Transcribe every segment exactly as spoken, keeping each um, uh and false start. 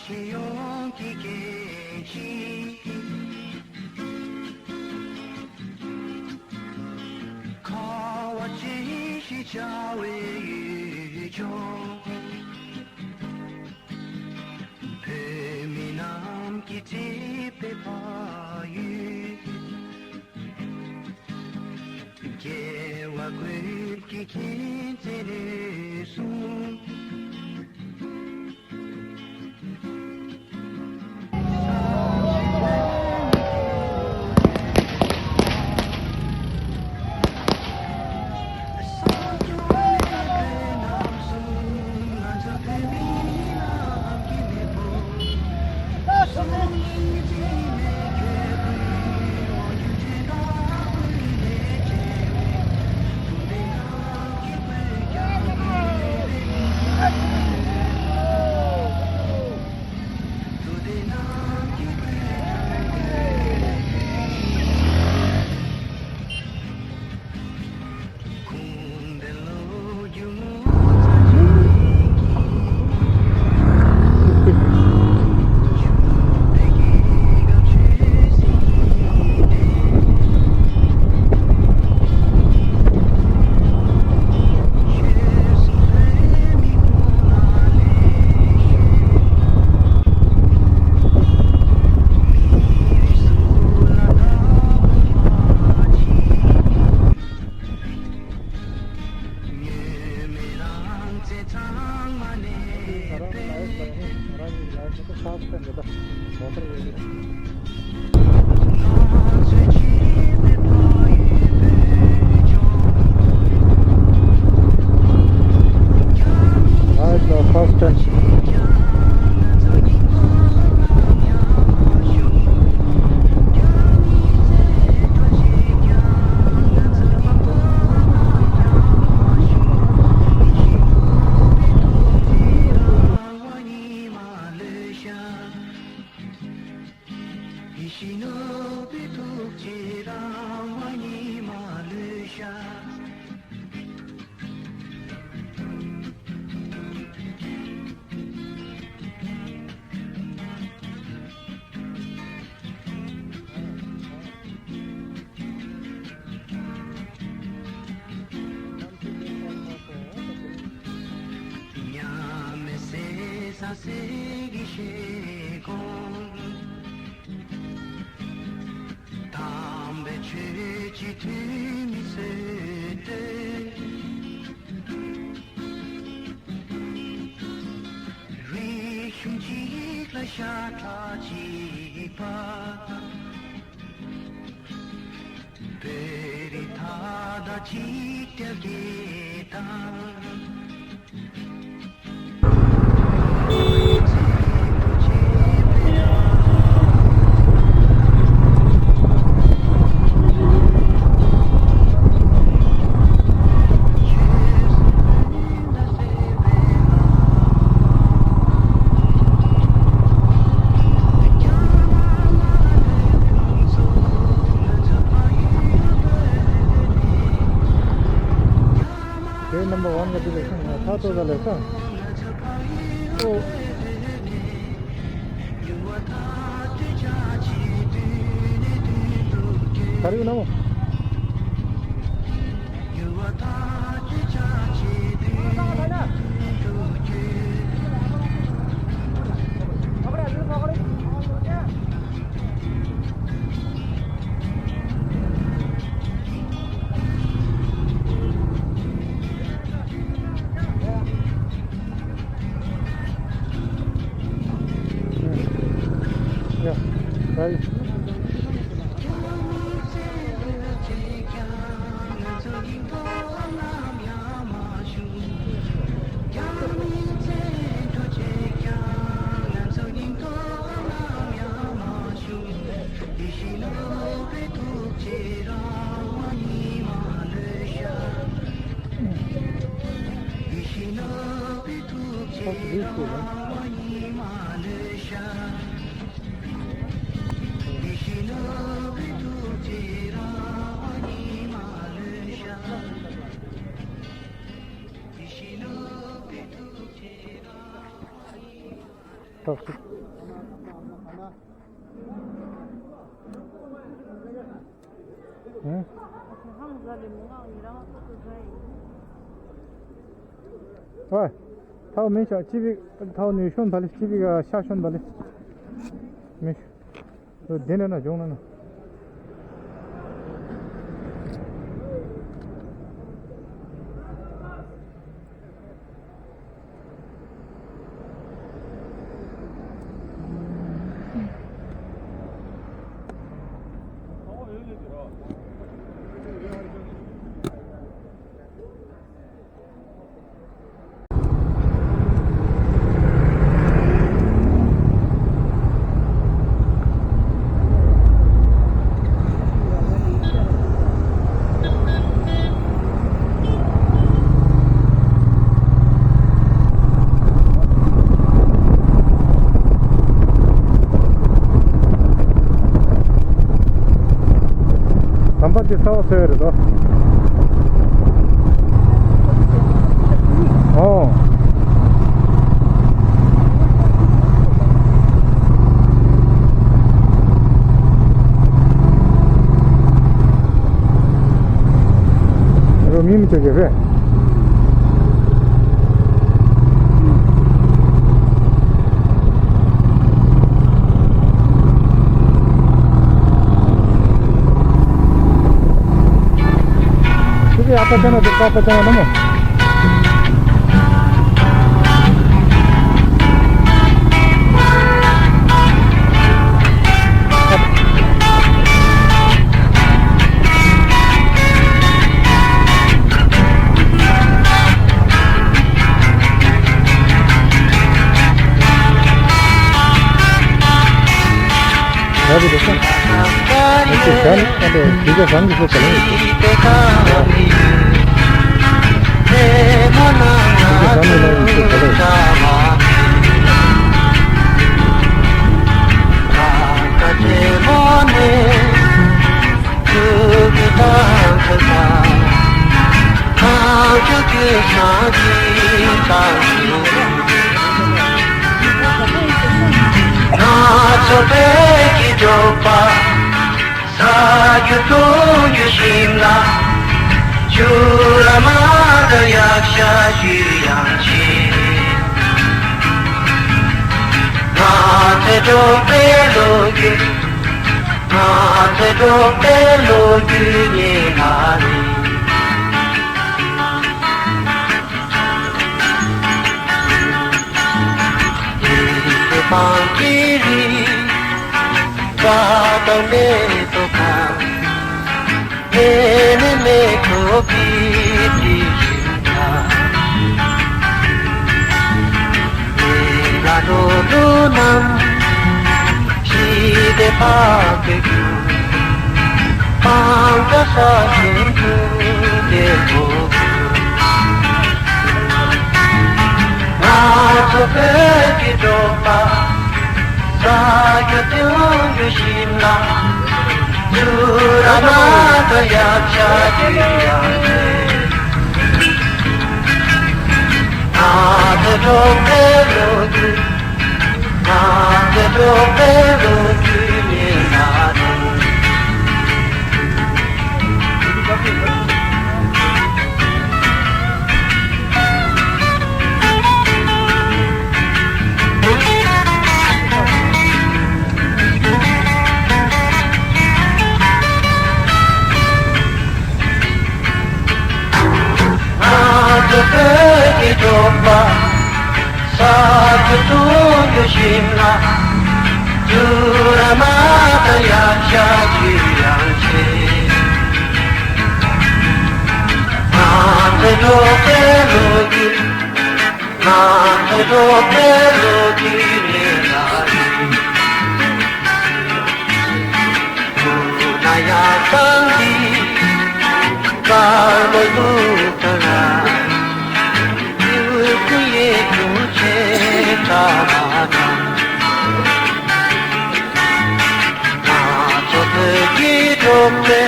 སྤྱི་ཡོངས་ཀྱི་སྐད་ཆ། ཁ་བ་ཅན་ཞེས་བྱ་བའི་ཡུལ་ལྗོངས། བོད་མི་རྣམས་ཀྱི་བརྩེ་བའི་ཕ་ཡུལ། རྒྱལ་བ་ཀུན་གྱི་མཁྱེན་བརྩེ་ནུས་གསུམ། Right, the first time. ཉམས་སད་ས་སད་ཀྱི་ཤེལ་སྒོ། དམ་པའི་ཆོས་ཀྱི་ཐུན་མིན་སྲོལ་གཏོད། རིག་གཞུང་གཅིག་ལ་ཤ་ཁྲག་གཅིག་པ། བོད་རིགས་མཐའ་དག་གཅིག་སྒྲིལ་གྱི་དང་། དེ་number one ག་དུས་ལས་སོང་ང་ཐག་ཐོག་ས་ལས་སོང་། ཨོ། ག་རེ་ཡོད་ན་མོ། Yeah, right. Talk to ཨོ། ཐའོ་མིན་ཤག་ཅི་བིག་ཐའོ་ནུས་ཤོན་པ་ལེ། ཅི་བིག་ཤ་ཤོན་པ་ལེ། མི་ཤོ། དེ་ནས་ན་འབྱུང་ན་ན། དམ་པ་འདི་ཚ་བ་ཚོའི་རེད་དོ། ཨོ། རོ་མི་མི་ཆོག་གི་རེད། ཁྱེད་ཀྱིས་ཨ་ཕ་ཅན་ན་དེ་ཀ་ཕ་ཅན་ན་མོ། ཡག་པོ་འདུག་ས། ང་ཚོ་ཟ་ནས་ཨ་ལས་དུས་ཚོད་ཟ་ནས་ཚོ་ག་ལེར་ཡོད། དུས་ཚོད་ཟ་ནས་ལ་ཡོད་ཚོ་ག་ལེར་ཡོད། ང་ཚོ་བོད་ཀྱི་འབྲོག་པ། ཟ་རྒྱུ་འཐུང་རྒྱུ་ཞིམ་ལ། ཆུ་ར་མ་དང་ཡག་ཤ་ཞུ་ཡང་ཆེ། ང་ཚོའི་འབྲོག་པའི་ལོ་རྒྱུས། ང་ཚོའི་འབྲོག་པའི་ལོ་རྒྱུས་ཉེ་ལ་རེད། ང་ཚོ་བོད་ཀྱི་འབྲོག་པ། ཟ་རྒྱུ་འཐུང་རྒྱུ་ཞིམ་ལ། ཆུ་ར་མ་དང་ཡག་ཤ་རྒྱུ་ཡང་རེད། ང་ཚོའི་འབྲོག་པའི་ལོ་རྒྱུས། ང་ཚོའི་འབྲོག་པའི་ལོ་རྒྱུས་ཉེ་ལ་རེད། ང་ཚོ་བོད་ཀྱི་འབྲོག་པ། ཟ་རྒྱུ་འཐུང་རྒྱུ་ཞིམ་ལ། ཆུ་ར་མ་དང་ཡག་ཤ་རྒྱུ་ཡང་ཆེ། ང་ཚོའི་འབྲོག་པའི་ལོ་རྒྱུས། ང་ཚོའི་འབྲོག་པའི་ལོ་རྒྱུས་ལས་ལ་རིང་། ན་ཡང་སང་གི་དཀར་མོ་ལུག་དང་ར། ཡུལ་གྱི་ཡེ་གྱུ་ཆེ་གྲ་མ་དང་། ང་ཚོ་བོད་ཀྱི་འབྲོག་པའི་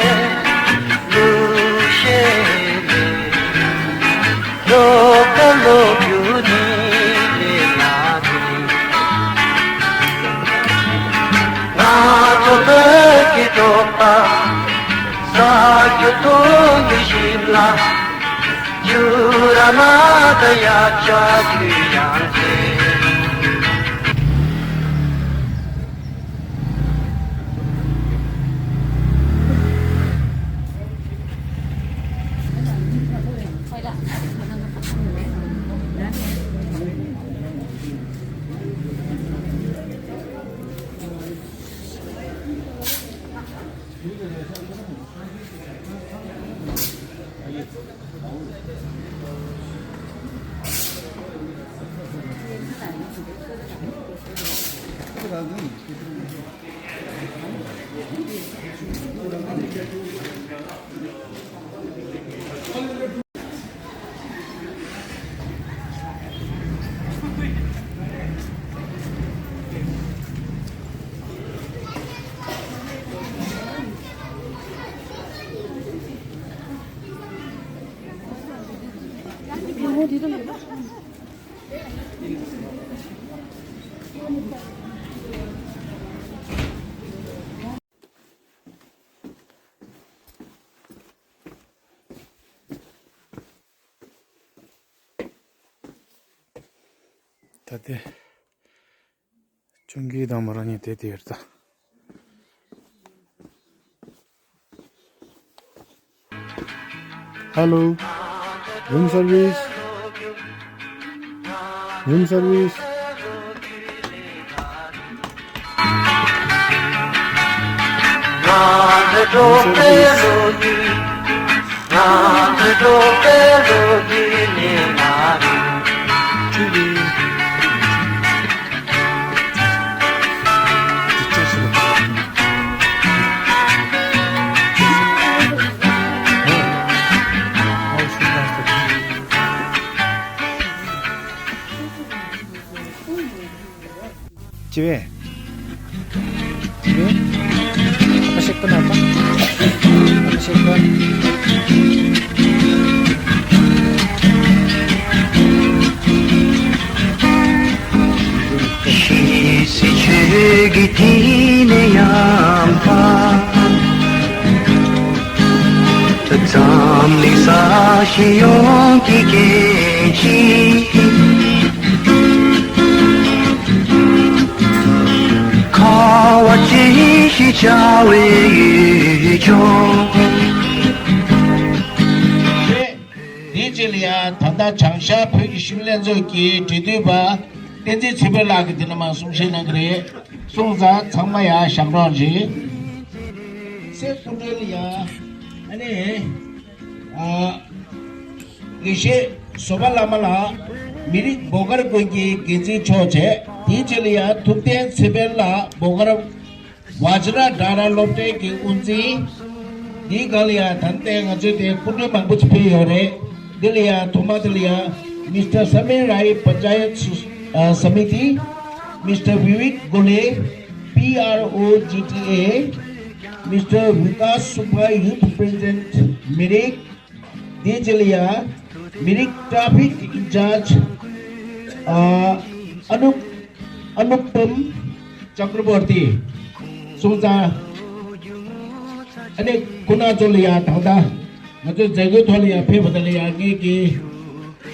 གླུ་གཞས་ལས། འབྲོག་པའི་ལོ་རྒྱུས་ནི་ལས་ལ་རིང་། ང་ཚོ་བོད་ ད་དེ། ཆུང་གི་དང་མོ་རང་གཉིས་དེ་དེ་ཡོད་ད། Hello. Room service. Room service. ཅི་བས། ཅི་བས། ཨ་ཤེ་ཀ་ན་པ། ཨ་ཤེ་ཀ། ཞེས་ཆོས་ཀྱི་ཐིག་ལེ་ཡང་དག་འཛམ་གླིང་ས་གཞི་ཡོངས་ཀྱི་སྐད་ཅིག་ཁ་བ་ཅན་ཞེས་བྱ་བའི་ཡུལ་ལྗོངས། དེའི་རྗེས་ལ་ཡང་ད་ལྟ་བྱང་ཤར་བོད་ཀྱི་གཞོན་ནུ་ལྷན་ཚོགས་ཀྱི་འབྲེལ་མཐུད་པ་བསྟན་འཛིན་ཚེ་འཕེལ་ལགས་ཀྱིས་འདི་ནས་མར་གསུང་བཤད་གནང་གི་རེད། སོང་ཙང་ཚང་མ་ཡར་བཞེངས་རོགས་གྱིས། སེ་སྐུ་མགྲོན་ལ་ཡ། ཨ་ནི། ཨ། དགེ་བཤེས་བཟོད་པ་བླ་མ་ལགས། མི་རིགས་འབོ་དཀར་དགོན་གྱི་འགན་འཛིན་མཆོག་བྱས། དེའི་རྗེས་ལ་ཡ་ཐུབ་བསྟན་ཚེ་འཕེལ་ལགས་འབོ་དཀར་བཛྲ་ཌཱ་ར་སློབ་གྲྭའི་གི་དབུ་འཛིན། འདིའི་སྒང་ལ་ཡ་ད་ལྟའི་ང་ཚོའི་དེ་སྐུ་མགྲོན་མང་པོ་ཅིག་ཕེབས་ཡོད་རེད། འདི་ལ་ཡ་ཐོག་མ་དེ་ལ་ཡ་མིས་ཊར་སམིར་རའི་པན་ཅ་ཡད་ཨ་སྨི་ཏི། མིས་ཊར་བི་ཝིག་གོ་ལེ། པི་ཨར་ཨོ་ཇི་ཊི་ཨེ། མིས་ཊར་བི་ཀཱས་སུ་བྷ་ཡུ་ཐི་པི་རེ་སི་ཌེན་ཊི་མི་རིགས། དེའི་རྗེས་ལ་ཡ་མི་རིགས་ཊ་ཕིག་ཨིན་ཅཱར་ཇི་ཨ་ཨ་ནུ་ཨ་ནུ་པམ་ཅཀྲ་བོར་ཏི། སོང་ཙང་ཨ་ནི་ཁོང་རྣམ་ཚོ་ལ་ཡ་ད་ལྟ་ང་ཚོའི་མཛད་སྒོའི་ཐོག་ལ་ཡ་ཕེབས་པ་དེ་ལ་ཡ་ངེད་ཀྱི་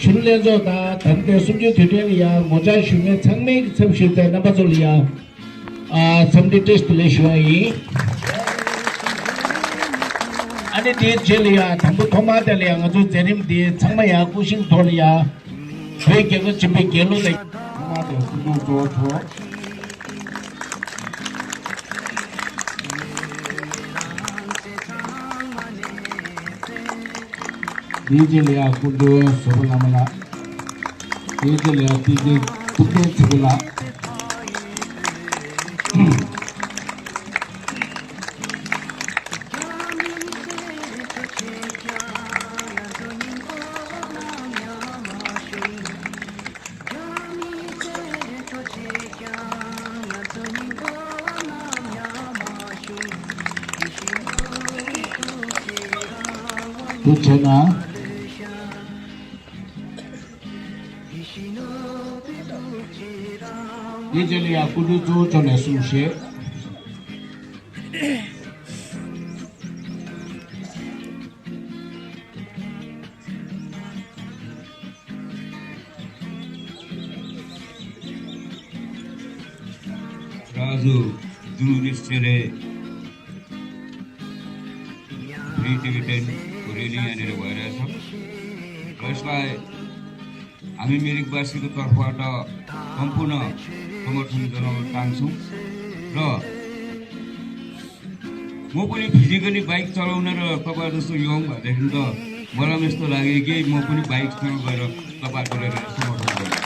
གཞོན་ནུ་ལྷན་ཚོགས་དང་ད་ལྟའི་གསུམ་བཅུའི་དུས་དྲན་ལ་ཡ་ངོ་བཅར་ཞུ་མཁན་ཚང་མའི་ཚབ་ཞུས་ཏེ་རྣམ་པ་ཚོ་ལ་ཡ། ཨ་འཚམས་འདྲི་བཀྲ་ཤིས་བདེ་ལེགས་ཞུ་བ་ཡིན། ཨ་ནི་དེའི་རྗེས་ལ་ཡ་དང་པོ་ཐོག་མར་དེ་ལ་ཡ་ང་ཚོའི་མཛད་རིམ་འདི་ཚང་མ་ཡ་སྐུ་བཞེངས་ཐོག་ལ་ཡ་བོད་རྒྱལ་ཁབ་ཆེན་པོའི་རྒྱལ་གླུ་དང་། ཐོག་མར་དེ་སྐུ་མགྲོན་གཙོ་བོ་མཆོག་དེའི་རྗེས་ལ་ཡ་སྐུ་མགྲོན་བཟོད་པ་བླ་མ་ལགས། དེའི་རྗེས་ལ་ཡ་བསྟན་འཛིན་ཐུབ་བསྟན་ཚེ་རིང་ལགས། དེ་བྱས་ན། དེའི་རྗེས་ལ་ཡང་སྐུ་མགྲོན་གཙོ་བོ་མཆོག་ནས་གསུང་བཤད། आज जुन उन्नाइस गते फ्री टिबेटनको र्‍याली यहाँनिर भइरहेछ र यसलाई हामी मिरिकवासीको तर्फबाट सम्पूर्ण समर्थन जनाउन चाहन्छौँ र म पनि फिजिकली बाइक चलाउन र तपाईँ जस्तो यङ भएदेखि त मलाई पनि यस्तो लाग्यो कि म पनि बाइक चलाउन गएर तपाईँहरूको लागि समर्थन गर्छु।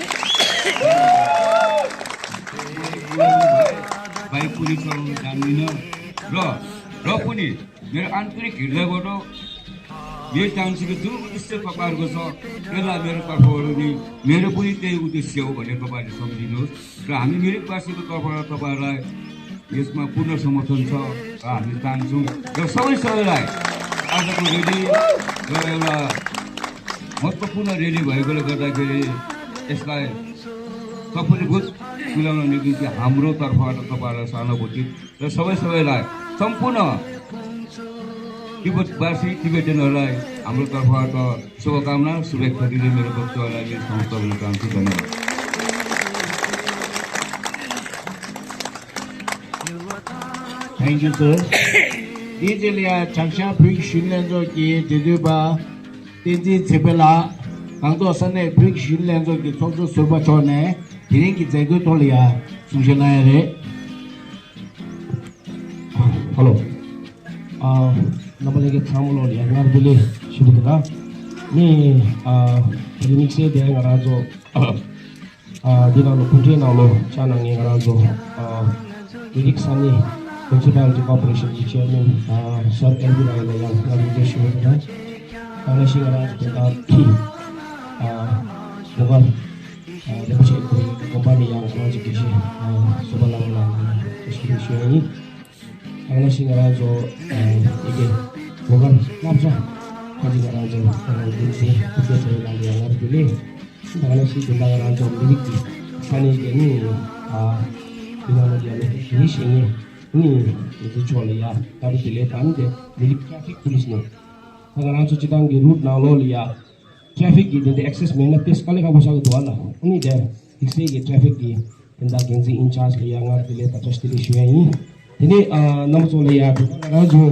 बाइक पनि चलाउन जान्दिनँ र र पनि मेरो आन्तरिक हृदयबाट यही चाहन्छु कि जुन उद्देश्य तपाईँहरूको छ यसलाई मेरो तर्फबाट नि मेरो पनि त्यही उद्देश्य हो भनेर तपाईँहरूले सम्झिनुहोस् र हामी मिरिकवासीको तर्फबाट तपाईँहरूलाई यसमा पूर्ण समर्थन छ र हामी चाहन्छौँ र सबै सबैलाई आजको र्‍याली र एउटा महत्त्वपूर्ण र्‍याली भएकोले गर्दाखेरि यसलाई सफलीभूत तुल्याउन निम्ति हाम्रो तर्फबाट तपाईँहरूलाई सहानुभूति र सबै सबैलाई सम्पूर्ण तिब्बतवासी टिबेटनहरूलाई हाम्रो तर्फबाट शुभकामना शुभेच्छा दिँदै मेरो वक्तव्यलाई यही समाप्त गर्न चाहन्छु। धन्यवाद। Thank you, sir. Di jeli ya changsha prik shin lenzo ki dedu ba tenzin tsepela kangto sane prik shin lenzo ki tsokso surba chone tiring ki tsegu tol ya sungshena ya re. Hello. ཨ་རྣམ་པ་ལྷན་རྒྱས་ཚང་མ་ལོ་ལ་ཡང་སྔར་བདེ་ལེགས་ཞུ་གི་འདུག་ད། ནི་ཨ་དེ་རིང་དམིགས་བསལ་དེ་ང་རང་ཚོ་ཨ་འདི་ནང་ལོ་སྐུ་མགྲོན་ནང་ལོ་ཕྱག་ན་ངས་ང་རང་ཚོ་ཨ་མི་རིགས་ས་གནས་Municipality Corporation གྱི་Chairman ཨ་Sir L B Roy ལ་ཡང་སྔར་བདེ་ལེགས་ཞུ་གི་འདུག་ད། ད་ནང་བཞིན་ང་རང་ཚོ་དེ་དག་ཨ་ལོ་འགའ་ཨ་རིན་པོ་ཆེ་དགོན་པ་ནས་ཡང་ང་རང་ཚོ་དགེ་བཤེས་ཨ་བསོད་པ་ལྷ་མོ་ལགས་ལ་ཡང་བཀྲ་ཤིས་བདེ་ལེགས་ཞུ་ཡ་ཡིན། ད་ག་ནང་བཞིན་ང་རང་ཚོ་ཨ་ཡི་གེ་ལོ་འགའ་བསླབ་བྱ་ཁ་ཅིག་ང་རང་ཚོ་ཨ་འདི་འཛིན་ཐུབ་པའི་དེ་ལ་ལ་ཡང་ངར་དུ་ལེ། ད་ག་ནང་བཞིན་དེ་ལ་ང་རང་ཚོ་མི་རིགས་ཀྱི་ས་གནས་ཀྱི་ནི་ཨ་འདི་ནང་ལ་ཡང་ལོ་བཞི་ཞེ་ནི་ནི་འདི་ཚོ་ཕྱོགས་ལ་ཡ་ད་རུ་དེ་ལས་ད་ནི་དེ་མི་རིགས་ཊ་ཕིག་པུ་ལིས་ནི་ད་ང་རང་ཚོ་སྤྱི་བཏང་གི་རུཊ་ནང་ལོགས་ལ་ཡ་ཊ་ཕིག་གི་དེ་འདྲ་ཨེག་སེས་མེད་ན་ཏེ་དཀའ་ལས་ཁག་པོ་ཆགས་ཀྱི་འདུག་ཨ་ལ། ཨ་ནི་དེ་དམིགས་བསལ་གྱི་ཊ་ཕིག་གི་དེ་འདྲ་འགན་འཛིན་ཨིན་ཆར་ཇི་ལ་ཡང་སྔར་དེ་ལས་བཀྲ་ཤིས་བདེ་ལེགས་ཞུ་ཡ་ཡིན། དེ་ནས་ཨ་རྣམ་པ་ཚོ་ལ་ཡ་དེ་ང་རང་ཚོ་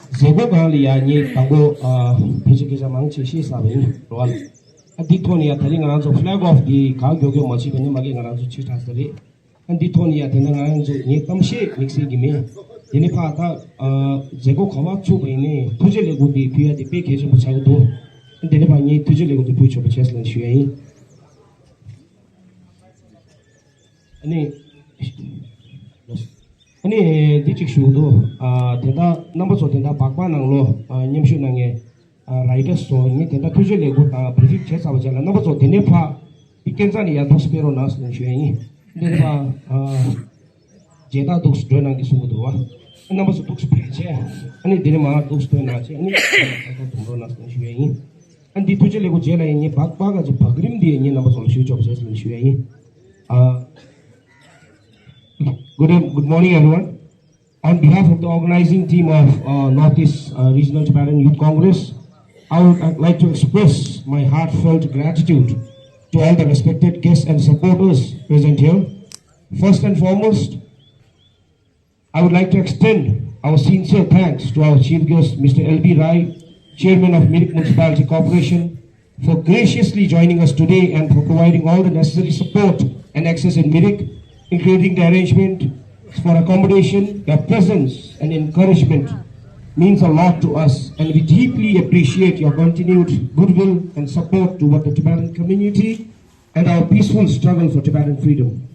མཛད་སྒོ་སྒང་ལ་ཡ་ངས་དང་པོ་ཨ་ཕལ་ཆེར་སྐད་ཆ་མང་ཆེ་བཤད་ཚར་བ་ཡིན་རོ་ཨ་ལ། ཨ་འདི་ཐོག་ནས་ཡ་ད་རེས་ང་རང་ཚོ་ཕི་ལེག་ཨོཕ་འདི་ག་མགྱོགས་མགྱོགས་མ་བྱས་པ་ནས་མ་གི་ང་རང་ཚོ་ཕྱིར་དྲགས་ས་རེད། ཨ་འདི་ཐོག་ནས་ཡ་དེ་འདྲ་ང་རང་ཚོ་ངས་གཏམ་བཤད་དམིགས་བསལ་གྱི་མེད། དེ་ནས་ཕ་ད་ཨ་མཛད་སྒོ་ག་བ་ཚུགས་པ་ཡིན་ནའི་ཐུགས་རྗེ་ལས་འགུལ་འདི་ཕུལ་ཡ་དེ་དཔེ་གལ་ཆེན་པོ་ཆགས་ཀྱི་འདུག་དེ་ནས་ཕ་ངས་ཐུགས་རྗེ་ལས་འགུལ་འདི་ཕུལ་ཆོག་པ་བྱས་ཟེར་ནས་ཞུ་ཡ་ཡིན། ཨ་ནི། ཨ་ནི་འདི་གཅིག་ཞུ་གི་འདུག་ཨ་དེ་འདྲ་རྣམ་པ་ཚོ་དེ་འདྲ་སྦག་སྦག་ནང་ལོ་ཨ་མཉམ་ཞུགས་གནང་མཁན་ཨ་རའི་ཊར་ཚོ་ངས་དེ་འདྲ་ཐུགས་རྗེ་ལས་འགུལ་དང་བྷི་རི་ཕིང་བྱས་ཚར་བ་བྱས་ལ་རྣམ་པ་ཚོ་དེ་ནས་ཕ་དེ་སྐས་འཛེགས་ནས་ཡར་འདུག་སེ་ཕེབས་རོགས་གནང་ཟེར་ནས་ཞུ་ཡ་ཡིན། འདི་ནས་ཕ་ཨ་མཇལ་དར་འདུག་སེ་སྒྲོན་གནང་གི་གསུང་གི་འདུག་བ། རྣམ་པ་ཚོ་འདུག་སེ་ཕེབས་བྱས་ཨ་ནི་དེ་ནས་མར་འདུག་སེ་སྒྲོན་གནང་བྱས་ཨ་ནི་ཚང་མ་འདུག་རོགས་གནང་ཟེར་ནས་ཞུ་ཡ་ཡིན། ཨ་འདི་ཐུགས་རྗེ་ལས་འགུལ་རྗེས་ལ་ཡིན་ངས་སྦག་སྦག་ག་ཚོད་བག་རིམ་འདི་ངས་རྣམ་པ་ཚོ་ལ་ཞུ་ཆོག་པ་བྱས་ཟེར་ནས་ཞུ་ཡ་ཡིན། ཨ། Good, good morning, everyone. On behalf of the organizing team of uh, Northeast uh, Regional Tibetan Youth Congress, I would uh, like to express my heartfelt gratitude to all the respected guests and supporters present here. First and foremost, I would like to extend our sincere thanks to our chief guest, Mister L B Rai, chairman of Mirik Municipality Corporation, for graciously joining us today and for providing all the necessary support and access in Mirik, including the arrangement for accommodation. Your presence and encouragement means a lot to us, and we deeply appreciate your continued goodwill and support toward the Tibetan community and our peaceful struggle for Tibetan freedom.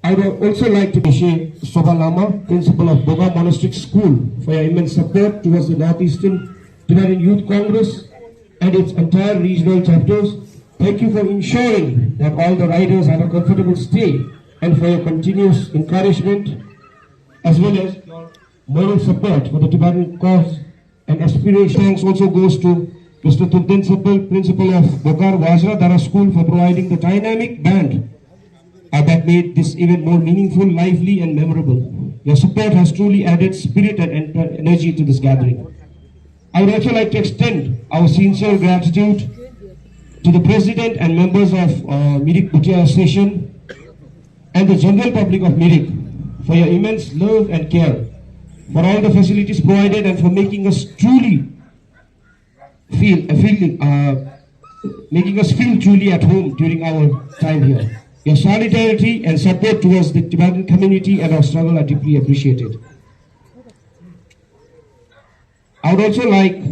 I would also like to appreciate Soba Lama, principal of Boga Monastery School, for your immense support towards the Northeastern Tibetan Youth Congress and its entire regional chapters. Thank you for ensuring that all the riders have a comfortable stay and for your continuous encouragement as well as your moral support for the Tibetan cause and aspiration. Thanks also goes to Mister Turden Sapal, principal of Bokar Vajra Dara School, for providing the dynamic band uh, that made this event more meaningful, lively, and memorable. Your support has truly added spirit and en- energy to this gathering. I would also like to extend our sincere gratitude to the president and members of uh, Mirik Bhutia Association and the general public of Mirik for your immense love and care, for all the facilities provided, and for making us truly feel, uh, feeling, uh, making us feel truly at home during our time here. Your solidarity and support towards the Tibetan community and our struggle are deeply appreciated. I would also like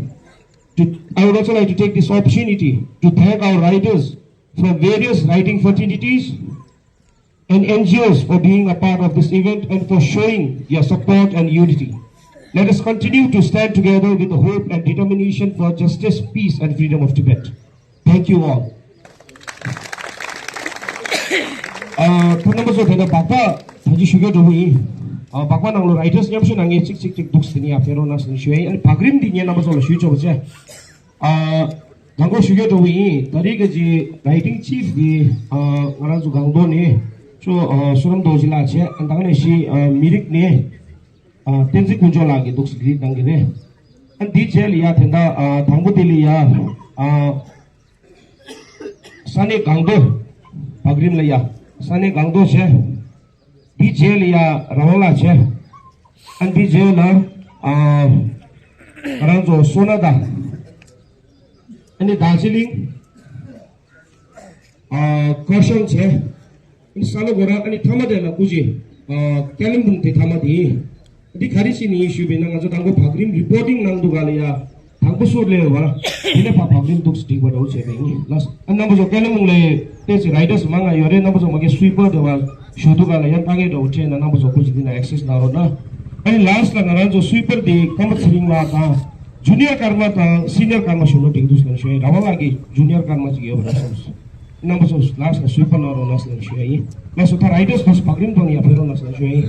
to, I would also like to take this opportunity to thank our writers from various writing fraternities and N G Os for being a part of this event and for showing your support and unity. Let us continue to stand together with the hope and determination for justice, peace, and freedom of Tibet. Thank you all. ཨ། ཐོག་རྣམ་པ་ཚོ་དེ་འདྲ་སྦག་སྦག་ད་ཅི་ཞུ་རྒྱུ་འགྲོ་གི་ཡིན། ཨ། སྦག་སྦག་ནང་ལོ་རའི་ཊར་སི་མཉམ་ཞུགས་གནང་མཁན་གཅིག་གཅིག་གཅིག་འདུག་ཟེར་ནི་ཡ་ཕེབས་རོགས་གནང་ཟེར་ནས་ཞུ་ཡ་ཡིན། ཨ་ནི་བག་རིམ་འདི་ངས་རྣམ་པ་ཚོ་ལ་ཞུས་ཆོག་པ་བྱས། ཨ། དང་པོ་ཞུ་རྒྱུ་འགྲོ་གི་ཡིན། ད་རེས་ཀྱི་ཅི་རའི་ཊིང་ཅིཕ་འདི་ཨ་ང་རང་ཚོ་སྒང་ཏོག་ནས་ཅོ་ཨ་སུ་རམ་རྡོ་རྗེ་ལགས་བྱས། ཨ་ནི་ད་ག་ནས་ཤི་ཨ་མི་རིགས་ནས་ཨ་བསྟན་འཛིན་དཀོན་མཆོག་ལགས་ཀྱིས་འདུག་ཟེར་གྱི་གནང་གི་རེད། ཨ་ནི་འདི་རྗེས་ལ་ཡ་དེ་འདྲ་ཨ་དང་པོ་དེ་ལ་ཡ་ཨ་ས་གནས་སྒང་ཏོག་བག་རིམ་ལ་ཡ་ས་གནས་སྒང་ཏོག་བྱས། འདི་རྗེས་ལ་ཡ་ར་ཝང་ལ་བྱས། ཨ་འདི་རྗེས་ལ་ཨ་ང་རང་ཚོ་སོ་ན་ད་ཨ་ནི་དར་ཇི་ལིང་ཨ་ཀར་ཤང་བྱས། ཨ་ནི་ས་ལ་གོ་ར་ཨ་ནི་ཐ་མ་དེ་ལ་སྐུ་མཁྱེན་ཨ་ཀ་ལིམ་པོང་དེ་ཐ་མ་དེ་ཡིན། འདི་ག་རེ་བྱས་ནས་ཡིན་ཞུས་པས་ན། ང་ཚོ་དང་པོ་བག་རིམ་རི་པོར་ཊིང་གནང་འདུག་ག་ལ་ཡ། དང་པོ་སུ་སླེབས་པ་དེ་ནས་ཕར་བག་རིམ་འདུག་སེ་བསྒྲིགས་པ་འདྲ་བོ་བྱས་པ་ཡིན་ལགས། ཨ་རྣམ་པ་ཚོ་ཀ་ལི་མོང་ལ་ཏོག་ཙམ་རའི་ཊར་སི་མང་ང་ཡོད་རེད། རྣམ་པ་ཚོ་མ་གི་སུའི་པར་དེ་བ་ཞུ་འདུག་ག་ལ་ཡ། ལྟ་མཁན་འདྲ་བོ་འཕྲད་ན་རྣམ་པ་ཚོ་སྐུ་མཁྱེན་འདི་ན་ཨེག་སེ་སི་གནང་རོགས་གནང་། ཨ་ནི་ལཱསི་ལ་ང་རང་ཚོ་སུའི་པར་དེ་ཀམ་པ་ཚེ་རིང་ལགས་དང་ཇུ་ནི་ཡར་ཀརྨ་དང་སི་ནི་ཡར་ཀརྨ་ཞུ་ན་འགྲིག་འདུག་ཟེར་ཞུ་ཡ་ཡིན། ར་ཝང་ལགས་ཀྱི་ཇུ་ནི་ཡར་ཀརྨ་ཅིག་ཡོད་པ་རེད་བསམ་སོང་། རྣམ་པ་ཚོ་ལཱསི་ལ་སུའི་པར་གནང་རོགས་གནང་ཟེར་ཞུ་ཡ་ཡིན། ལགས་སོ། ད་རའི་ཊར་སི་ཁོ་ཚོ་བག་རིམ་ཐོག་ནས་ཡར་ཕེབས་རོགས་གནང་ཟེར་ཞུ་ཡ་ཡིན།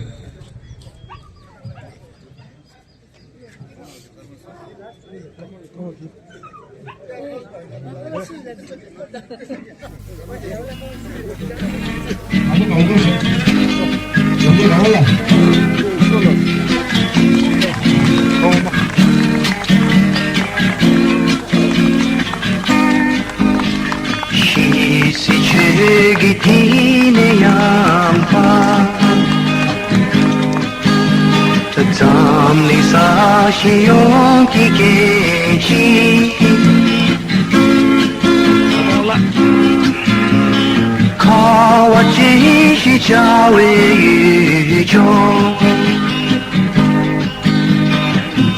ཤེས་ཚེ་ཆོས་ཀྱི་དེ་ནས་ཡང་དག་འཛམ་གླིང་ས་གཞི་ཡོངས་ཀྱི་སྐད་ཅིག་ཁ་བ་ཅན་ཞེས་བྱ་བའི་ཡུལ་ལྗོངས།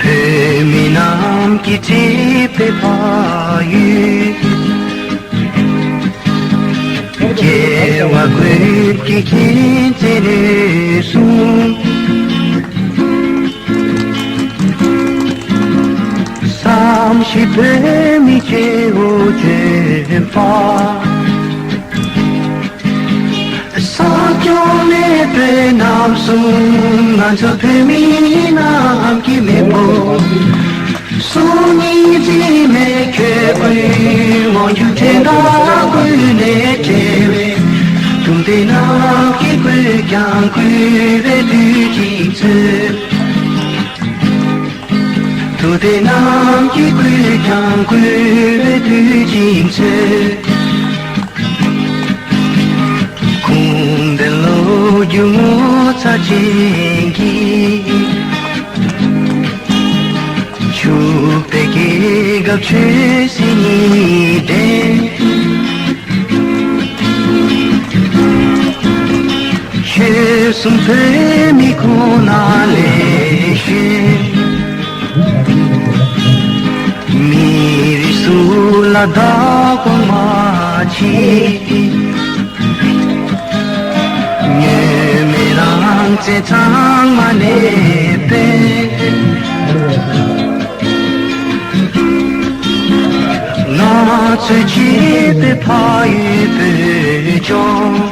བོད་མི་རྣམས་ཀྱི་བརྩེ་བའི་ཕ་ཡུལ། རྒྱལ་བ་ཀུན་གྱི་མཁྱེན་བརྩེ་ལུས་ཟུངས། བསམ་ཤེས་བོད་མི་སྐྱེ་བོ་བྱོན་པ། ས་སྐྱོང་ནས་བོད་རྣམས་གསུམ། ང་ཚོ་བོད་མི་རྣམས་ཀྱི་མེས་པོ། སོ་གཉིས་འཛིན་མེད་ཁྱོད་ཀུན། དབང་སྒྱུར་འདྲེན་པ་ཀུན་ནས་བྲལ་བའི། དུམ་བུ་རྣམས་ཀྱིས་བསྐུལ་ཀྱང་བསྐུལ་བའི་དུས་ཀྱི་ཚོད། དུམ་བུ་རྣམས་ཀྱིས་བསྐུལ་ཀྱང་བསྐུལ་བའི་དུས་ཀྱི་ཚོད། གུང་སྟོན་ལོ་རྒྱུས་ངོ་མཚར་ཅན་གྱི། ཕྱུག་པའི་རྒྱལ་ཁབ་ཆོས་སྲིད་གཉིས་ལྡན། ཆོལ་གསུམ་བོད་མི་ཁོ་ན་ལས་བྱུང་། མི་རིགས་སུ་ལ་བདག་པོ་མ་བྱེད། ཉོན་མོངས་རང་བཙན་གཙང་མ་གནས་པའི། ང་ཚོའི་གཅེས་པའི་ཕ་ཡུལ་བོད་ལྗོངས།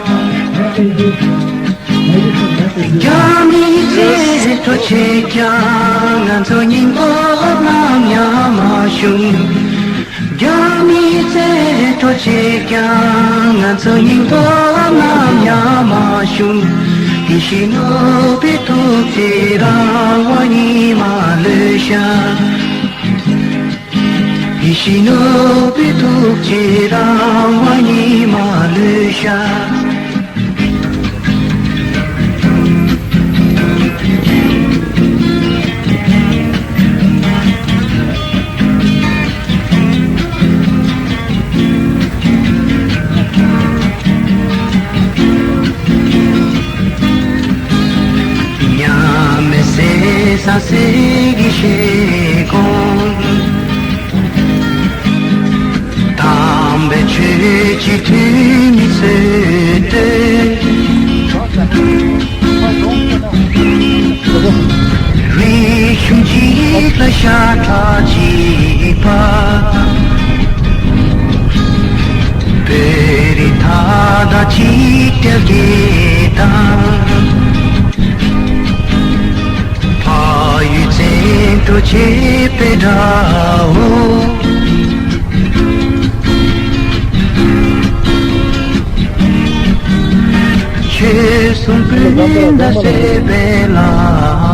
རྒྱ་མིའི་རྩེ་གྲོགས་བྱས་ཀྱང་ང་ཚོ་སྙིང་སྟོབས་ནམ་ཡང་མ་ཞུམ། རྒྱ་མིའི་རྩེ་གྲོགས་བྱས་ཀྱང་ང་ཚོ་སྙིང་སྟོབས་ནམ་ཡང་མ་ཞུམ། དེ་བཞིན་ནོར་བུའི་ཐུགས་བསྐྱེད་རང་དབང་ཉི་མ་ལོས་ཤར། དེ་བཞིན་ནོར་བུའི་ཐུགས་བསྐྱེད་རང་དབང་ཉི་མ་ལོས་ཤར། ལ་སེ་གི་ཤེས་གོང་། དམ་པའི་ཆོས་ཀྱི་ཐུན་མི་སྲོལ་ཏེ། རིག་གཞུང་གཅིག་ལ་ཤ་ཁྲག་གཅིག་པ། བོད་རིགས་མཐའ་དག་གཅིག་སྒྲིལ་གྱི་དང་། ཕ་ཡུལ་བཙན་འཕྲོག་བྱས་པའི་དགྲ་བོ། ཆོས་གསུམ་ཀུན་ལ་སྲེད་པའི་བླ་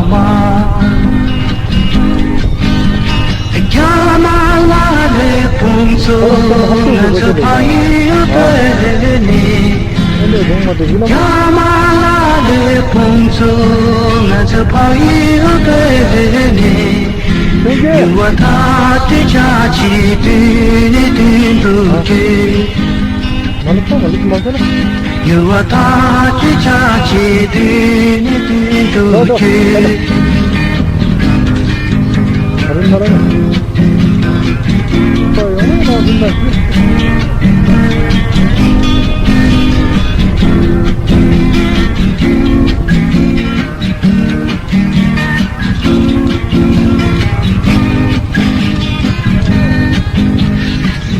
མ། རྒྱ་དམར་ལ་ལས་ཕུང་ཚོ་ང་ཚོ་ཕ་ཡུལ་བོད་ནས། རྒྱ་དམར་ལ་ལས་ཕུང་ཚོ་ང་ཚོ་ཕ་ཡུལ་བོད་ནས། ཡུལ་བ་མཐའ་སྟོད་ཆ་ཆེ་མདུན་ནས་མདུན་དུ་བསྐྱོད། མ་ལུས་མ་ལུས་མ་ཁ་ན། ཡུལ་བ་མཐའ་སྟོད་ཆ་ཆེ་མདུན་ནས་མདུན་དུ་བསྐྱོད། ད་རུང་ན་ར་ཡ། ད་ཡོང་ན་ད་ཧུན་ད་ཞུ།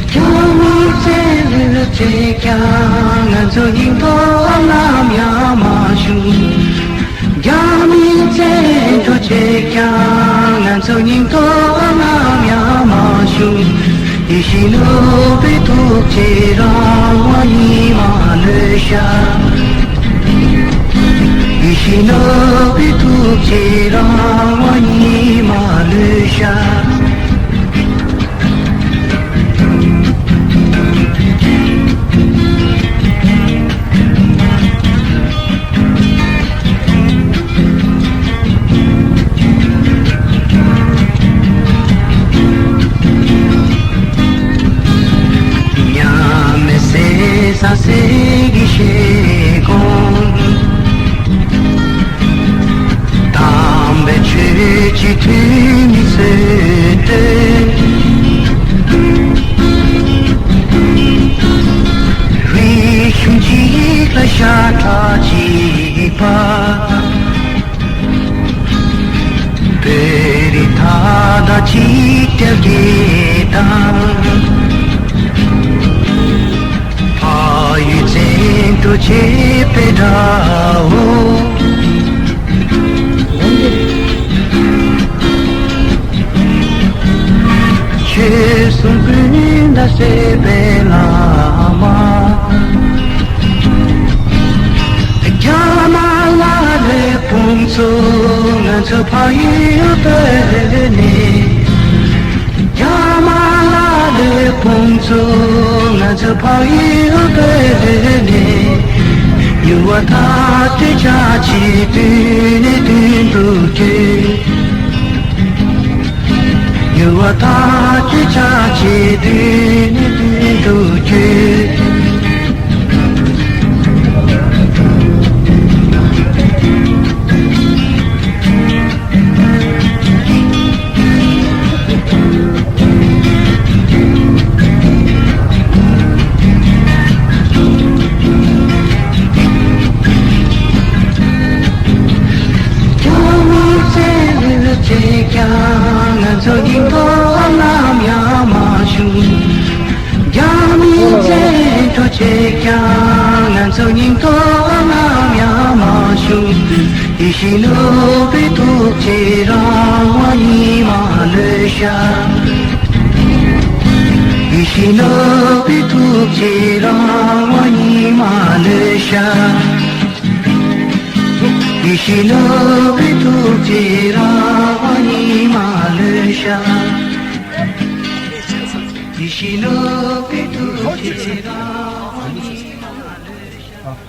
རྒྱ་མིའི་བཙན་འཛུལ་བྱས་ཀྱང་ང་ཚོ་སྙིང་སྟོབས་ནམ་ཡང་མ་ཞུམ། རྒྱ་མིའི་བཙན་འཕྲོག་བྱས་ཀྱང་ང་ཚོ་སྙིང་སྟོབས་ནམ་ཡང་མ་ཞུམ། ཡིད་བཞིན་ནོར་བུའི་ཐུགས་བསྐྱེད་རང་དབང་ཉི་མ་ལོས་ཤར། ཡིད་བཞིན་ནོར་བུའི་ཐུགས་བསྐྱེད་རང་དབང་ཉི་མ་ལོས་ཤར། མཉམ་མེད་ཟེར་ས་ཟེར་གྱི་ཤེས་གོང་། དམ་པའི་ཆོས་ཀྱི་ཐུན་མི་སྲོལ་ཏེ། རིག་གཞུང་གཅིག་ལ་ཤ་ཁྲག་གཅིག་པ། བོད་རིགས་མཐའ་དག་གཅིག་སྒྲིལ་གྱི་དང་། ཕ་ཡུལ་བཙན་འཕྲོག་བྱས་པའི་དགྲ་བོ། ཆོས་གསུམ་ཀུན་ལ་སྲེད་པའི་བླ་མ། རྒྱ་དམར་ལ་ལས་ཕུང་ཚོ་ང་ཚོ་ཕ་ཡུལ་བོད་ནས། རྒྱ་དམར་ལ་ལས་ཕུང་ཚོ་ང་ཚོ་ཕ་ཡུལ་བོད་ནས། ཡུལ་བ་མཐའ་སྟོད་ཆ་ཆེ་མདུན་ནས་མདུན་དུ་བསྐྱོད། ཡུལ་བ་མཐའ་སྟོད་ཆ་ཆེ་མདུན་ནས་མདུན་དུ་བསྐྱོད། རྒྱ་མིའི་བཙན་འཛུལ་བྱས་ཀྱང་ང་ཚོ་སྙིང་སྟོབས་ནམ་ཡང་མ་ཞུམ། རྒྱ་མིའི་བཙན་འཕྲོག་བྱས་ཀྱང་ང་ཚོ་སྙིང་སྟོབས་ནམ་ཡང་མ་ཞུམ། ཡིད་བཞིན་ནོར་བུའི་ཐུགས་བསྐྱེད་རང་དབང་ཉི་མ་ལོས་ཤར། ཡིད་བཞིན་ནོར་བུའི་ཐུགས་བསྐྱེད་རང་དབང་ཉི་མ་ལོས་ཤར། ཡིད་བཞིན་ནོར་བུའི་ཐུགས་བསྐྱེད་རང་དབང་ཉི་མ་ལོས་ཤར། ཡིད་བཞིན་ནོར་བུའི་ཐུགས་བསྐྱེད་རང་དབང་ཉི་མ་ལོས་ཤར།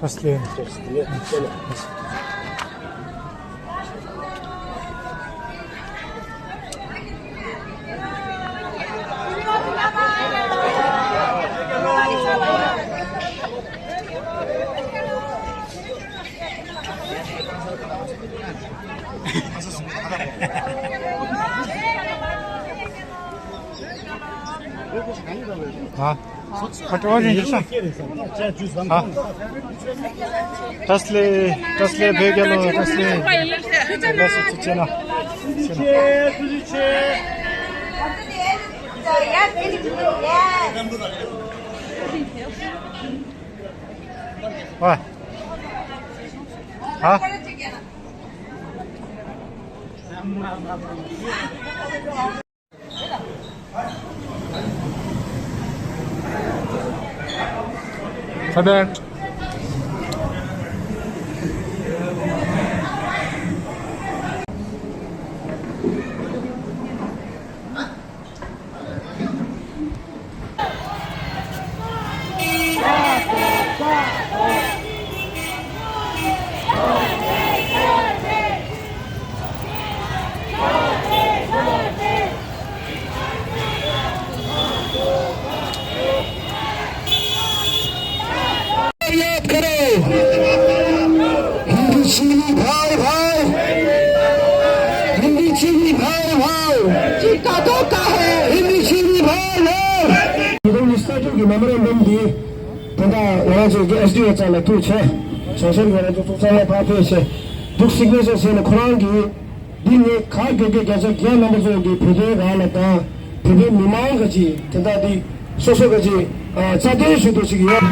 Последний. ཨ། ཨ་ཀྲོ་རིན་ཡོད་ས། ཨ། བཀྲ་ཤིས་བཀྲ་ཤིས་བོད་རྒྱལ་ལོ། བཀྲ་ཤིས་བཀྲ་ཤིས། ལགས་སོ་ཆེ་ཆེ་ན། ཆེ་ན། ཨ། ཨ། ཁ་བརྡ། याद करो, हिंदू चीनी भाई भाई, हिंदू चीनी भाई भाई। जी का तो का है, हिंदू चीनी भाई भाई। हिंदू निष्ठा जो कि मेमोरेंडम दी ད་ལྟ་ང་རང་ཚོ་གི་ཨེས་ཌི་ཨོ་རྩ་ལ་ཐུག་བྱས། བྱང་ཤར་ང་རང་ཚོ་ཚོགས་ཚང་མ་ཕར་ཕེབས་བྱས། འདུག་སིག་ནེ་ཅར་ཟེར་ནས་ཁོ་རང་གིས་འདི་ངས་ག་དགེ་རྒན་བརྒྱ་ཆ་བརྒྱ་རྣམ་པ་ཚོ་གི་བོད་དོན་རང་ལ་དང་བོད་པའི་མི་མང་ག་ཅིག་དེ་འདྲ་འདི་སོ་སོ་ག་ཅིག་རྩ་དོན་ཞུ་འདོད་ཅིག་ཡོད།